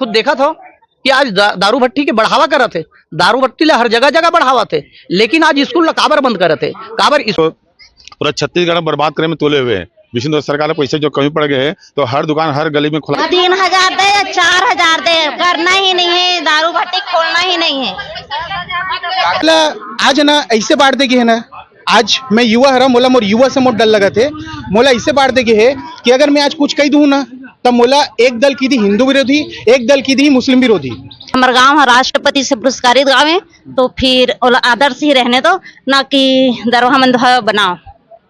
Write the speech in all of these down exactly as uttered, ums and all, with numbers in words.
खुद देखत हो कि आज दा-, दारू भट्टी के बढ़ावा करत हे, दारू भट्टी ला हर जगह जगह बढ़ावत हे, लेकिन आज स्कूल ला काबर बंद करत हे, काबर इस- पूरा छत्तीसगढ़ बर्बाद करे में तुले हुए हैं। विष्णु सरकार ला पैसे जो कमी पड़ गए हैं, तो हर दुकान, हर गली में खुला। तीन हजार दे या चार हजार दे, करना ही नहीं है, दारू भट्टी खोलना ही नहीं है। आज ना ऐसे बांट दे गे हे ना, आज मैं युवा हरा, मोला मोर युवा से मोर डर लगत हे। मोला ऐसे बांट दे गे हे कि अगर मैं आज कुछ कही दूं ना, तब मोला एक दल की दी हिंदू विरोधी, एक दल की दी मुस्लिम विरोधी। हमर गांव ह राष्ट्रपति से पुरस्कारित गांव है, तो फिर ओला आदर्श ही रहने दो, ना कि दरवा मन बनाओ।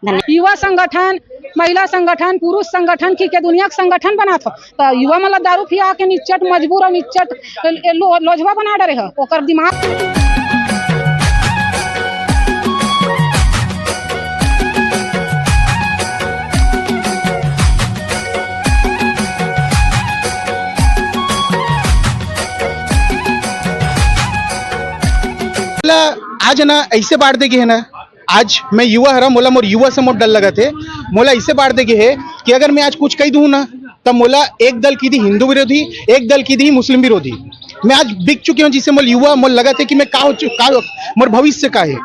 धन्यवाद। युवा संगठन, महिला संगठन, पुरुष संगठन, की के दुनिया के संगठन बनात हो, तो युवा मन ला दारू पिया के निच्चट मजबूर और निच्चट लो-, लोझवा बना डरे हो, ओकर दिमाग। आज ना ऐसे बांट दे गे हे ना, आज मैं युवा हरा, मोला मोर युवा से मोर डर लगत हे। मोला ऐसे बांट दे गे हे कि अगर मैं आज कुछ कही दूं ना, तब मोला एक दल की दी हिंदू विरोधी, एक दल की दी मुस्लिम विरोधी। मैं आज बिक चुके हूं, जिससे मोर युवा, मोर लगत हे कि मैं का हो चु-, का, मोर भविष्य का है।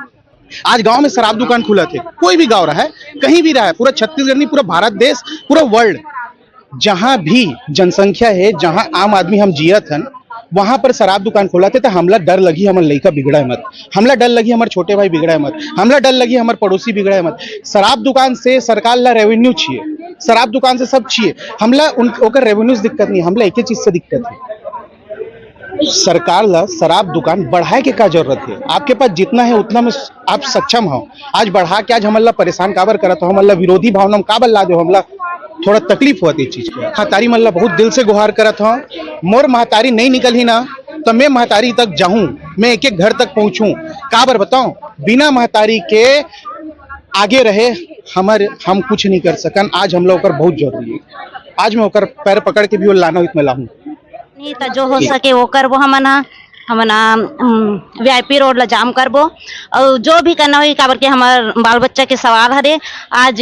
आज गांव में शराब दुकान खुलत हे, कोई भी गांव रहा है, कहीं भी रहा है, पूरा छत्तीसगढ़ नहीं, पूरा भारत देश, पूरा वर्ल्ड, जहां भी जनसंख्या है, जहां आम आदमी हम जियत हन, वहां पर शराब दुकान खोलत हे, तो हमला डर लगी, हमर लइका बिगड़े मत, हमला डर लगी, हमर छोटे भाई बिगड़े मत, हमला डर लगी, हमर पड़ोसी बिगड़े मत। शराब दुकान से सरकार ला रेवेन्यू चाहिए, शराब दुकान से सब चाहिए, हमला उन, ओकर रेवेन्यू से दिक्कत नहीं, हमला एक ही चीज से दिक्कत है। सरकार ला शराब दुकान बढ़ाए के का जरूरत है? आपके पास जितना है उतना में आप सक्षम हो, आज बढ़ा के आज हमन ला परेशान काबर करत हो, हमन ला विरोधी भावना में काबर ला दो, हमला थोड़ा तकलीफ होत ये चीज के। महतारी मन ला बहुत दिल से गुहार करत हो, मोर महतारी नहीं निकलही ना, तो मैं महतारी तक जाऊं, मैं एक एक घर तक पहुंचूं। काबर बताऊं, बिना महतारी के आगे रहे हमर, हम कुछ नहीं कर सकन। आज हमला ओकर बहुत जरूरी है, आज मैं ओकर पैर पकड़ के भी वो लाना, इतना लाऊं। नहीं तो जो हो सके वो करबो हमन ह। हमन ह, उम, वीआईपी रोड ला जाम करबो, और जो भी करना होही, काबर के हमर बाल बच्चा के सवाल हरे। आज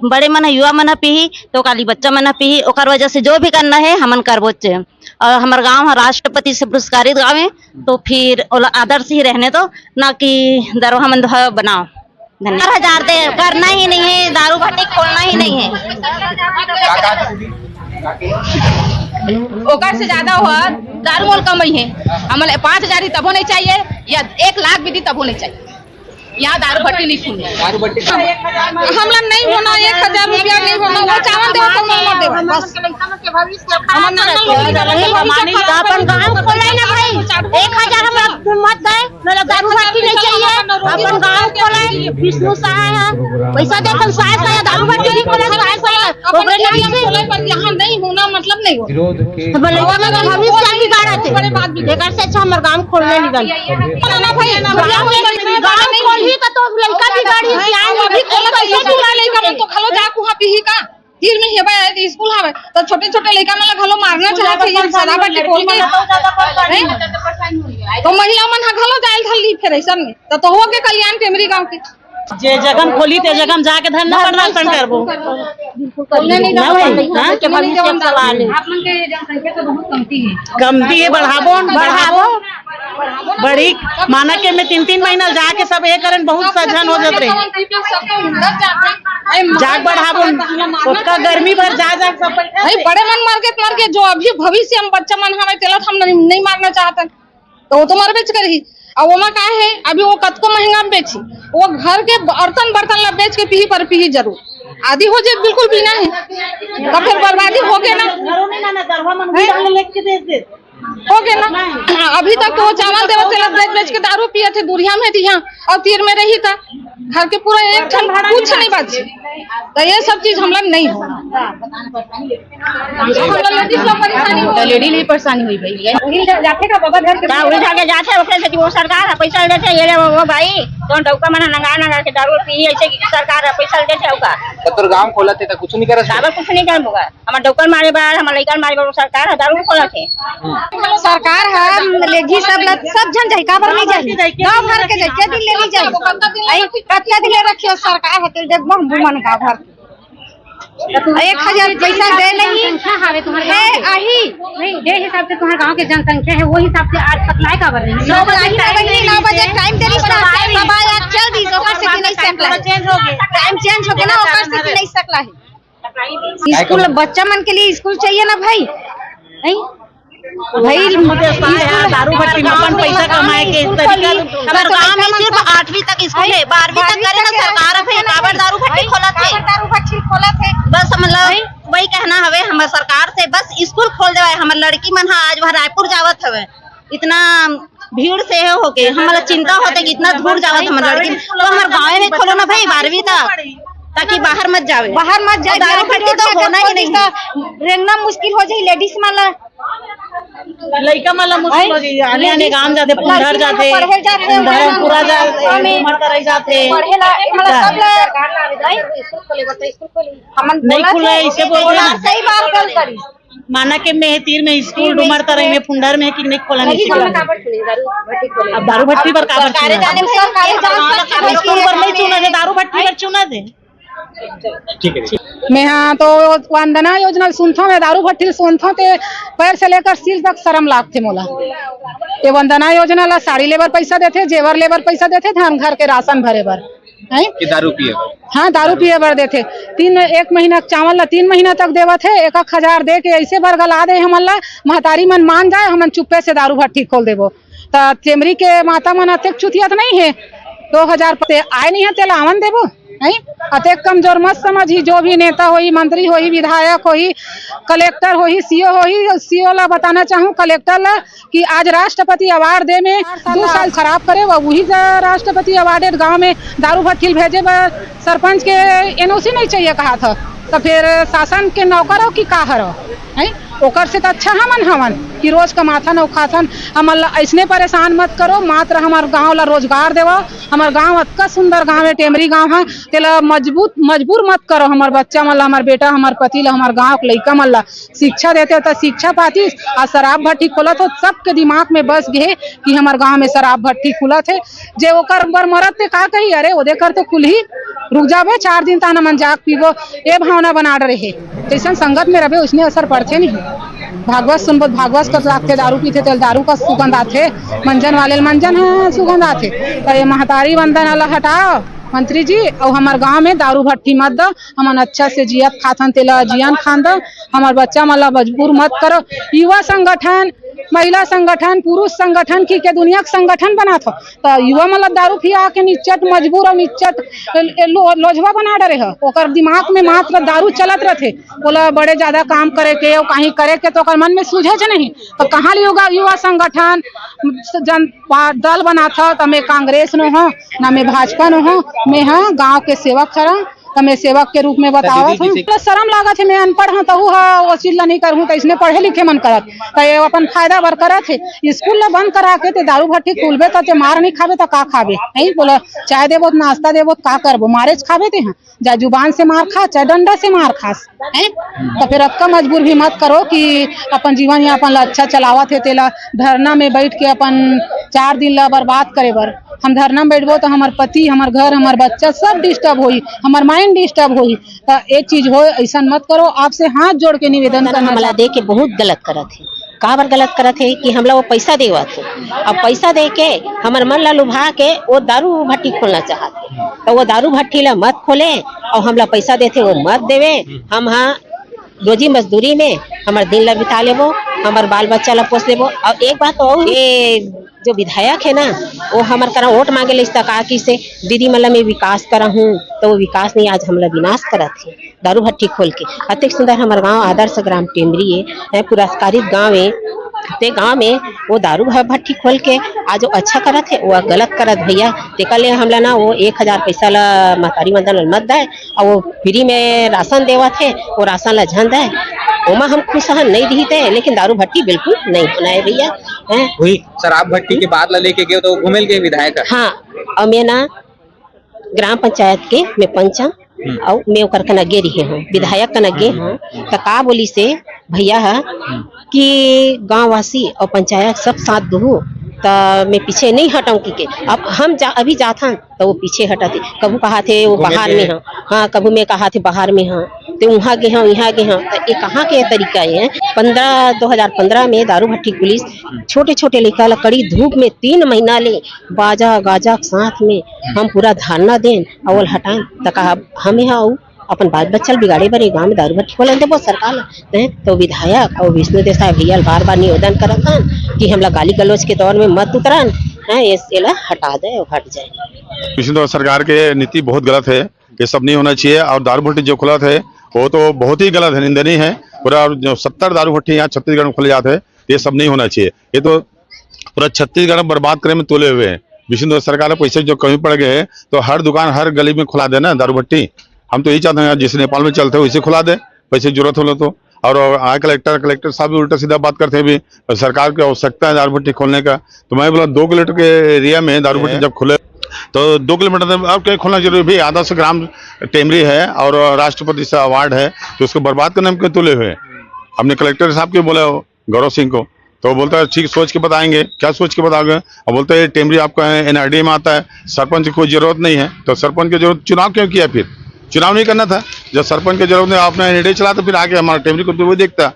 बड़े मन ह, युवा मन ह पीही, तो काली बच्चा मन ह पीही, ओकर वजह से जो भी करना है हमन करबो चे। और हमर गांव ह राष्ट्रपति से पुरस्कारित गांव है, तो फिर ओला आदर्श ही रहने दो, ना कि दरवा मन बनाओ। धन्यवाद। चार हजार दे, करना ही नहीं है, दारू भट्टी खोलना ही नहीं है। ओकर से ज्यादा हुआ दारू मोल कमाई है। हमन पाँच हजार ही तबो नहीं चाहिए, या एक लाख भी दी तबो नहीं चाहिए। यहाँ दारू भट्टी नहीं खुलना। हमला नहीं होना, एक हजार रुपया नहीं होना, वो चावल देवा तो मत देवा, बस। हमर नाना लोग अपन गांव खोले ना भाई, एक हजार हमरा मत दे, मतलब दारू भट्टी नहीं चाहिए, अपन गांव खोले। विष्णु सहाय है, पैसा दे, हम सहाय सहाय दारू भट्टी नहीं खोले, सहाय सहाय ओकरे नाम से। खोले पर यहाँ नहीं होना, मतलब नहीं होना। विरोध के हम लोगों का भविष्य बिगाड़ा थे। बड़े बात भी एकर से अच्छा हमर गांव खोलने निकल। ना, ना भाई, ना, गांव खोलही तो, तो लड़का बिगाड़ी, सियान अभी खोला तो ये पूरा लड़का मन तो खलो जा कुहा पीही का? तीर में हेबे आए, तो स्कूल हवे, तो छोटे-छोटे लइका मन ला घलो मारना चाहत हे, ये शराब बाटी खोल के। तो महिला मन ह घलो जाए ल धर ली फेर अइसन में, तो, तो हो के कल्याण टेमरी गांव के। जे जगह खोली, ते जगह जाके धरना प्रदर्शन करबो। ना भाई, हाँ? के भविष्य के सवाल है। आप मन के जनसंख्या तो बहुत कमती है। कमती है, बढ़ाबो, बढ़ाबो। बड़ी माना के में तीन तीन महीना जाके सब ये करन, बहुत सजन हो जात रहे। जाग बढ़ाबो, ओतका गर्मी भर जा, जा सब बैठे। भाई, बड़े मन मर के, मर के, जो अभी भविष्य में बच्चा मन हवे, तेला हम नहीं, नहीं मारना चाहतन, तो वो तो मरबेच करही। अब ओमा का है, अभी वो कतको महंगा में बेची, वो घर के बर्तन, बर्तन ला बेच के पीही, पर पीही जरूर। आदि हो जे बिल्कुल पीना है, तो फिर बर्बादी हो गया ना। घरों में ना, ना, दरवा मन उंगली डाल लेके दे दे। हो गया ना? अभी तक तो वो चावल देवत, तेला बेच बेच के दारू पिए थे, दूरिया में दिया और तीर में रही था। घर के पूरा एक ठन कुछ नहीं बच। तो ये सब चीज हमला नहीं हो। हमला लेडीज ला परेशानी हो। तो लेडी ली परेशानी हुई भाई। उहिल जा-, जाथे का बाबा घर के का उहिल जाके जाथे, ओकरे से वो सरकार है पैसा देथे, ये ले वो, वो भाई, तो डौका मन नंगा नंगा के दारू पी, ऐसे की सरकार है पैसा देथे, ओका। तो तोर गांव खोला थे तो कुछ नहीं करे? काबर कुछ नहीं कर होगा। हमर डौकर मारे बर, हमर लइका मारे बर सरकार ह दारू खोलत हे। सरकार ह लेगी सब ल, सब झन जाही, काबर नहीं जाही? गाँव भर के जाही, के दिन ले नहीं जाही? आई, कतना दिन ले रखियो सरकार ह, तेल देखबो हम मन गाँव भर। एक हजार पैसा दे नहीं है, आही। नहीं, जे हिसाब से तुम्हारे गांव के जनसंख्या है, वो हिसाब से आज तक लाए काबर नहीं? नौ बजे, नौ बजे, नौ बजे टाइम दे रही, कब आए? आज चल दी, ओकर से नहीं सकला है। टाइम चेंज हो गया ना, ओकर से नहीं सकला है। स्कूल, बच्चा मन के लिए स्कूल चाहिए ना भाई, नहीं? भाई, दारू भट्टी में अपन पैसा कमाए के तरीका। हमर गांव में सिर्फ आठवीं तक स्कूल है, बारहवीं तक करे ना सरकार, अब है काबर दारू भट्टी खोलत है? दारू भट्टी खोलत है। बस मतलब वही कहना हवे हमर सरकार से, बस स्कूल खोल देवे। हमर लड़की मन हा आज वह रायपुर जावत हवे, इतना भीड़ से है होके हमला चिंता होते कि इतना दूर जावत हमर लड़की, तो हमर गांव में खोलो ना भाई बारहवीं तक, ताकि बाहर मत जावे। बाहर मत जाए, दारू भट्टी तो होना ही नहीं। रेंगना मुश्किल हो जाए लेडीज मन ला। लइका मन ला मुश्किल हो जाए, आने आने गांव जाते, पुंडर जाते, धर्मपुरा जाते, डूमरतराई जाते। पढ़े ला, मतलब सब ला, हमन नहीं खुला है, इसे बोल रहे हैं। सही बात कर करी। माना के में तीर में स्कूल, डूमरतराई में, पुंडर में कि नहीं खोला, नहीं खोला। अब दारू भट्टी पर काबर चिल्ला? स्कूल पर नहीं चुना दे, दारू भट्टी पर चुना दे। ठीक है। मैं हाँ तो वंदना योजना सुनथो, मैं दारू भट्टी सुनथो ते पैर से लेकर सील तक शर्म लागथे मोला। ये वंदना योजना ला साड़ी लेबर पैसा देथे, जेवर लेबर पैसा देथे, धान घर के राशन भरे बर, हैं? कि दारू पिए बर? हाँ, दारू पिए बर देथे। तीन, एक महीना के चावल ला तीन महीना तक देवत हे, एक एक हजार दे के ऐसे बरगला दे हमन ला, महतारी मन मान जाए, हमन चुप्पे से दारू भट्टी खोल देबो। त टेमरी के माता मन अतेक चुतियत नहीं है, दो हजार पे आए नहीं है, तेला आवन देबो, हैं? अतेक कमजोर मत समझी, जो भी नेता होही, मंत्री होही, विधायक होही, कलेक्टर होही, सीओ होही, सीओ ला बताना चाहूँ, कलेक्टर ला कि आज राष्ट्रपति अवार्ड दे में दू साल खराब करे, वो वही जा राष्ट्रपति अवार्डेड गांव में दारू भट्ठिल भेजे बर सरपंच के एनओसी नहीं चाहिए कहा था, तो फिर शासन के नौकर हो कि का हरो, हैं? ओकर से तो अच्छा हमन हवन कि रोज कमाथन अउ खाथन। हमन ला ऐसने परेशान मत करो, मात्र हमर गांव ला रोजगार देवा, हमर गांव अतका सुंदर गांव है, टेमरी गांव है, तेला मजबूत, मजबूर मत करो हमर बच्चा मन ला, हमर बेटा, हमर पति ला, हमर गांव के लइका मन ला। शिक्षा देते त शिक्षा पातिस, आ शराब भट्टी खोलत हो, सबके दिमाग में बस गे कि हमर गांव में शराब भट्टी खुलत हे। जे ओकर बर मरत ते का कही, अरे ओदे कर तो खुलही, रुक जाबे चार दिन तहन हमन जाग पीबो, ए भावना बना डरे हे। जैसन संगत में रहे उसने असर पड़थे नहीं। भागवत सुनबो, भागवत कस लागथे, दारू पीथे तेल दारू का सुगंध आथे, मंजन वाले ल मंजन ह सुगंध आथे। त ये महतारी वंदन वाला हटाओ मंत्री जी, अउ हमर गांव में दारू भट्टी मत दो, हमन अच्छा से जियत खाथन, तेला जियन खान दो, हमर बच्चा मन ला मजबूर मत करो। युवा संगठन, महिला संगठन, पुरुष संगठन की के दुनिया के संगठन बनात हो, त युवा मन ला दारू पिया के निच्चट मजबूर अउ निच्चट लो-, लोझवा बना डरे हो। ओकर दिमाग में मात्र दारू चलत रथे, ओला बड़े ज्यादा काम करे के अउ कहीं करे के तो ओकर मन में सूझे च नहीं। त कहाँ ले युवा, युवा संगठन जन पा-, दल बनात हो, त मैं कांग्रेस न हो, ना मैं भाजपा न हो, मैं हा गांव के सेवक हरा। त मैं सेवक के रूप में बतावत हूँ। शर्म लागत हे, मैं अनपढ़ हूँ, तहू ह वो चीज ला नहीं करहूँ, त इसने पढ़े लिखे मन करत, त ये अपन फायदा बर करत हे। स्कूल ला बंद करा के ते दारू भट्टी खुलबे, त ते मार नहीं खाबे, त का खाबे? नहीं बोला, चाय देबो, नाश्ता देबो, त का करबो? मारे च खाबे ते, हाँ, चाहे जुबान से मार खा, चाहे डंडा से मार खास, हैं? त फिर अतका मजबूर भी मत करो कि अपन जीवन यापन ला अच्छा चलावत हे, तेला धरना में बैठ के अपन चार दिन ला बर्बाद करे बर। हम धरना में बैठबो त हमर पति, हमर घर, हमर बच्चा सब डिस्टर्ब होई, हमर माइंड डिस्टर्ब होई। त एक चीज होय, ऐसन मत करो। आपसे हाथ जोड़ के निवेदन करना हमला चाहत दे के बहुत गलत करत हे। काबर गलत करत हे कि हमला वो पैसा देवत हे, अब पैसा दे के हमर मन ला लुभा के वो दारू भट्टी खोलना चाहत हे। त वो दारू भट्टी ला मत खोले, अउ हमला पैसा देथे वो मत देवे। हम हा रोजी मजदूरी में हमर दिन ला बिता लेबो, हमर बाल बच्चा ला पोस लेबो। अउ एक बात और, ये जो विधायक हे ना, वो हमर करा वोट मांगे ले, का किसे दीदी मन ला मैं विकास करा हूँ, त वो विकास नहीं, आज हमला विनाश करत हे दारू भट्टी खोल के। अतेक सुंदर हमर गांव आदर्श ग्राम टेमरी हे, हैं, पुरस्कारित गांव हे, ते गांव में वो दारू भ-, भट्टी खोल के आज वो अच्छा करत हे, वो गलत करत भैया। तेकर ले हमला ना वो एक हजार पैसा ला महतारी वंदन ला मत दे, अउ वो फ्री में राशन देवत हे, वो राशन ला झन दे, ओमा हम खुश हन, नहीं दिही ते, लेकिन दारू भट्टी बिल्कुल नहीं बनाए भैया, हैं। वही शराब भट्टी के बात ला लेके गए तो घूमे ल गए विधायक ह। हाँ, अउ मैं ना ग्राम पंचायत के मैं पंच हूँ, हम्म। अउ मैं ओकर कना गे रहे हूँ, विधायक कना गे हूँ, त का बोली से भैया ह हम्म। कि गांववासी अउ पंचायत सब साथ दुहू, त मैं पीछे नहीं हटऊं कि के। अब हम जा, अभी जाथन त वो पीछे हटथे। कभू कहाथे वो बाहर में हाँ, हाँ, कभू मैं कहाथे बाहर में हाँ, ते उहाँ गे हाँ, इहाँ गे हाँ। त ये कहाँ के तरीका है? पन्द्रह, दो हज़ार पन्द्रह में दारू भट्टी पुलिस छोटे छोटे लइका ला कड़ी धूप में तीन महीना ले बाजा गाजा के साथ में हम पूरा धरना देन, अउ ओला हटाएन। त कहा हमें हा अउ अपन बाल बच्चा ल बिगाड़े बर ये गांव में दारू भट्टी खोलन देबो सरकार ला। हैं? तो विधायक अउ विष्णु देसाई भैया ल बार बार निवेदन करत हन कि हमला गाली गलौज के दौर में मत उतरन, हैं? ये, एला हटा दे अउ हट जाए। विष्णु देसाई सरकार के नीति बहुत गलत है, ये सब नहीं होना चाहिए। और दारू भट्टी जो खुलत है वो तो बहुत ही गलत है, निंदनीय है। पूरा जो सत्तर दारू भट्टी यहाँ छत्तीसगढ़ में खुले जाते हैं, ये सब नहीं होना चाहिए। ये तो पूरा छत्तीसगढ़ बर्बाद करे में तुले हुए हैं। विष्णु सरकार के पैसे जो कमी पड़ गए हैं, तो हर दुकान हर गली में खुला देना दारू भट्टी। हम तो यही चाहते हैं, जैसे नेपाल में चलते हैं वैसे खुला दे, पैसे जरूरत हो तो। और आए कलेक्टर, कलेक्टर साहब भी उल्टा सीधा बात करते हैं। अभी सरकार की आवश्यकता है दारू भट्टी खोलने का, तो मैं बोला दो किलोमीटर के एरिया में दारू भट्टी जब खुले तो दो किलोमीटर तक अब क्या खोलना जरूरी? भी आदर्श ग्राम टेमरी है और राष्ट्रपति से अवार्ड है, तो उसको बर्बाद करने में क्यों तुले हुए हैं? हमने कलेक्टर साहब को बोला, गौरव सिंह को, तो वो बोलता है ठीक सोच के बताएंगे। क्या सोच के बताओगे? अब बोलता है ये टेमरी आपका है, एनआरडीए में आता है, सरपंच की कोई जरूरत नहीं है। तो सरपंच की जरूरत, चुनाव क्यों किया फिर? चुनाव नहीं करना था। जब सरपंच की जरूरत नहीं, आपने एनआरडीए चला तो फिर आगे हमारा टेमरी को तो वो देखता।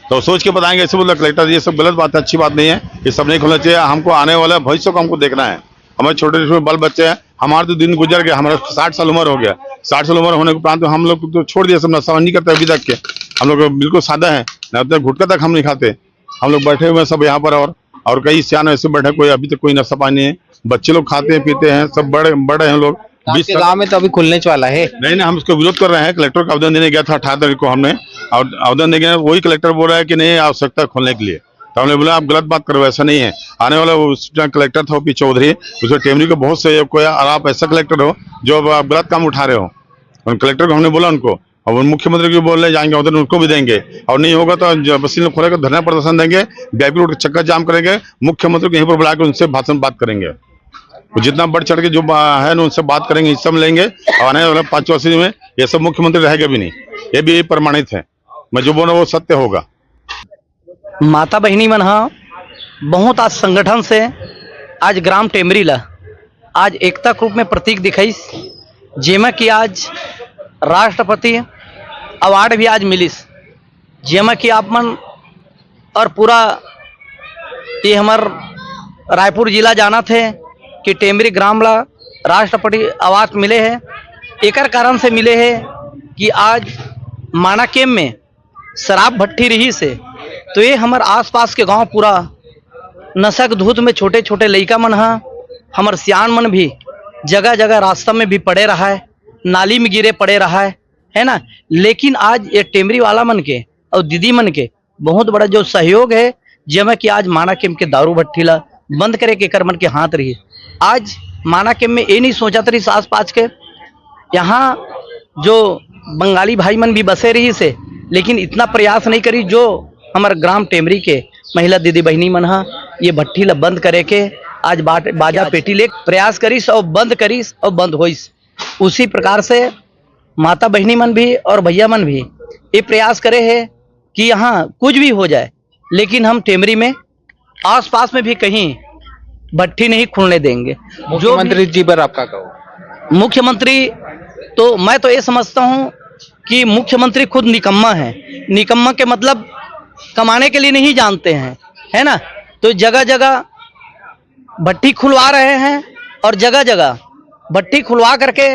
तो सोच के बताएंगे, ऐसे बोलता कलेक्टर। ये सब गलत बात है, अच्छी बात नहीं है, ये सब नहीं खोलना चाहिए। हमको आने वाला भविष्य को हमको देखना है। हमारे छोटे छोटे बाल बच्चे हैं, हमारे तो दिन गुजर गए, हमारा साठ साल उम्र हो गया। साठ साल उम्र होने के उपरांत हम लोग तो छोड़ दिया सब, नशा नहीं करते अभी तक के। हम लोग बिल्कुल सादा है, ना तो गुटखा तक हम नहीं खाते। हम लोग बैठे हुए हैं सब यहाँ पर, और और कई सियान ऐसे बैठे, कोई अभी तक कोई नशा पानी है। बच्चे लोग खाते हैं पीते हैं, सब बड़े बड़े हैं लोग। आपके गांव में तो अभी खुलने वाला है। नहीं नहीं, हम इसको विरोध कर रहे हैं। कलेक्टर को आवेदन देने गया था अठारह तारीख को हमने, और आवेदन देने गया, वही कलेक्टर बोल रहा है कि नहीं आवश्यकता खोलने के लिए। तो हमने बोला आप गलत बात कर रहे हो, ऐसा नहीं है। आने वाला वो उस टाइम कलेक्टर था ओपी चौधरी, उसने टेमरी को बहुत सहयोग किया, और आप ऐसा कलेक्टर हो जो अब आप गलत काम उठा रहे हो। उन कलेक्टर को हमने बोला उनको, और उन मुख्यमंत्री को बोलने जाएंगे उधर, उनको भी देंगे। और नहीं होगा तो जो बस्ती में खोलेगा धरना प्रदर्शन देंगे, बीआईपी रोड का चक्का जाम करेंगे, मुख्यमंत्री को यहीं पर बुला के उनसे भाषण बात करेंगे। वो जितना बढ़ चढ़ के जो बा- है ना उनसे बात करेंगे, हिस्सा में लेंगे। और आने वाले पाँच वर्ष में ये सब मुख्यमंत्री रहेगा भी नहीं, ये भी प्रमाणित है। मैं जो बोल रहा हूँ वो सत्य होगा। माता बहिनी मन ह बहुत आज संगठन से आज ग्राम टेमरी ला आज एकता के रूप में प्रतीक दिखाइस, जेमा कि आज राष्ट्रपति अवार्ड भी आज मिलिस, जेमा कि आप मन और पूरा ये हमर रायपुर जिला जानत हे कि टेमरी ग्राम ला राष्ट्रपति अवार्ड मिले हे। एकर कारण से मिले हे कि आज माना केम में शराब भट्टी रहिस हे, तो ये हमर आसपास के गांव पूरा नशा के धुत में छोटे-छोटे लइका मन ह, हमर सियान मन भी जगह-जगह रास्ता में भी पड़े रहा है, नाली में गिरे पड़े रहा है, है ना। लेकिन आज ये टेमरी वाला मन के और दीदी मन के बहुत बड़ा जो सहयोग है, जेमा कि आज माना केम के दारू भट्टी ला बंद करे के एकर मन के हाथ रही। आज माना केम में ये नहीं सोचत रहिस आसपास के यहाँ जो बंगाली भाई मन भी बसे रहिस हे, लेकिन इतना प्रयास नहीं करी जो हमर ग्राम टेमरी के महिला दीदी बहिनी मन ह ये भट्टी ला बंद करे के आज बाट-, बाजा पेटी ले प्रयास करिस और बंद करिस और बंद होइस। उसी प्रकार से माता बहिनी मन भी और भैया मन भी ये प्रयास करे हे कि यहाँ कुछ भी हो जाए, लेकिन हम टेमरी में आसपास में भी कहीं भट्टी नहीं खुलने देंगे। जो भी मुख्यमंत्री जी पर आपका कहो। मुख्यमंत्री तो मैं तो ये समझता हूँ कि मुख्यमंत्री खुद निकम्मा है। निकम्मा के मतलब कमाने के लिए नहीं जानते हैं, है ना। तो जगह जगह भट्टी खुलवा रहे हैं और जगह जगह भट्टी खुलवा करके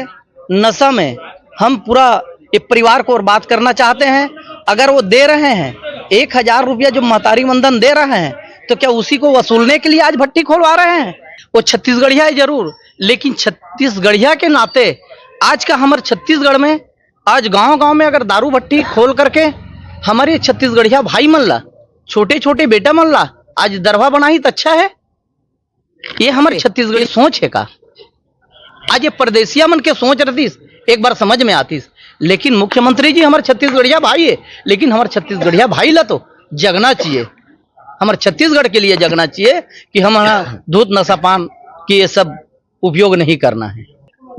नशा में हम पूरा ये परिवार को बर्बाद करना चाहते हैं। अगर वो दे रहे हैं एक हजार रुपया जो महतारी वंदन दे रहे हैं, तो क्या उसी को वसूलने के लिए आज भट्टी खोलवा रहे हैं? वो छत्तीसगढ़िया है जरूर, लेकिन छत्तीसगढ़िया के नाते आज का हमर छत्तीसगढ़ में आज गांव गांव में अगर दारू भट्टी खोल करके हमारे छत्तीसगढ़िया भाई मन ला, छोटे छोटे बेटा मन ला आज दरवा बनाही तो अच्छा है। ये हमर छत्तीसगढ़ी सोच है का? आज ये परदेसिया मन के सोच रहतीस, एक बार समझ में आतीस। लेकिन मुख्यमंत्री जी हमर छत्तीसगढ़िया भाई है, लेकिन हमर छत्तीसगढ़िया भाई ला तो जगना चाहिए। हमर छत्तीसगढ़ के लिए जगना चाहिए कि हम धूत नशा पान की ये सब उपयोग नहीं करना है।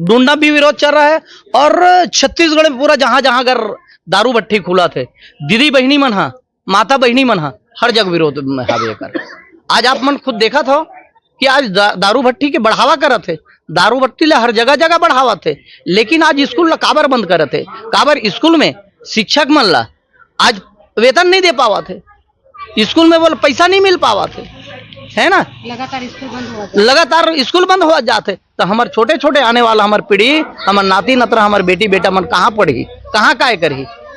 डुंडा भी विरोध चल रहा है और छत्तीसगढ़ में पूरा जहां जहां अगर दारू भट्टी खुला थे, दीदी बहिनी मन हा, माता बहिनी मन हा, हर जगह विरोध में हावे एकर। आज आप मन खुद देखत हो कि आज दा-, दारू भट्टी के बढ़ावा करत हे, दारू भट्टी ला हर जगह जगह बढ़ावत हे, लेकिन आज स्कूल ला काबर बंद करत हे? काबर स्कूल में शिक्षक मन ला आज वेतन नहीं दे पावत हे, स्कूल में बोले पैसा नहीं मिल पावत हे, है ना? लगातार स्कूल बंद हुआ था। लगातार स्कूल बंद हुआ जात हे, तो हमर छोटे छोटे आने वाला हमर पीढ़ी, हमर नाती नतरा, हमर बेटी बेटा मन कहाँ पढ़ही, कहाँ काय करही?